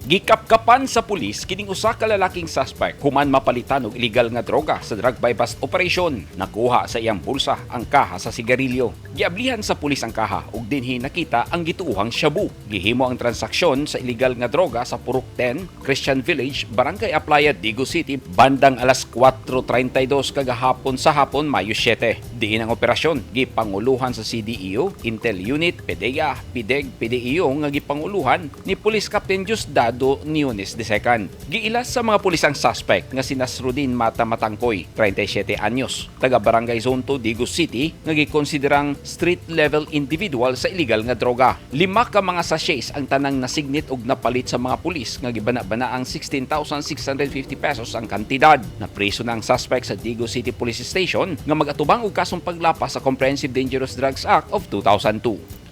Gikapkapan sa pulis kining usa ka lalaking suspect human mapalitan og illegal nga droga sa drug buy-bust operation. Nakuha sa iyang bulsa ang kaha sa sigarilyo. Giablihan sa pulis ang kaha ug dinhi nakita ang gituohang shabu. Gihimo ang transaksyon sa illegal nga droga sa Purok 10, Christian Village, Barangay Aplaya, Digos City, bandang alas 4:32 kagahapon sa hapon, Mayo 7. Diin ang operasyon gipanguluhan sa CDEO, Intel Unit, PDEA, PIDEG, PDEO nga gipanguluhan ni Police Captain Diosdado Niones II. Giilas sa mga pulis ang suspect nga si Nasrudin Mata Matangkoy, 37 anyos, taga Barangay Zone 2, Digos City, nga gikonsiderang street level individual sa illegal nga droga. Lima ka mga sachets ang tanang nasignit og napalit sa mga pulis nga gibana-bana ang 16,650 pesos ang kantidad. Napriso na ang suspect sa Digos City Police Station nga mag-atubang og kasong paglapas sa Comprehensive Dangerous Drugs Act of 2002.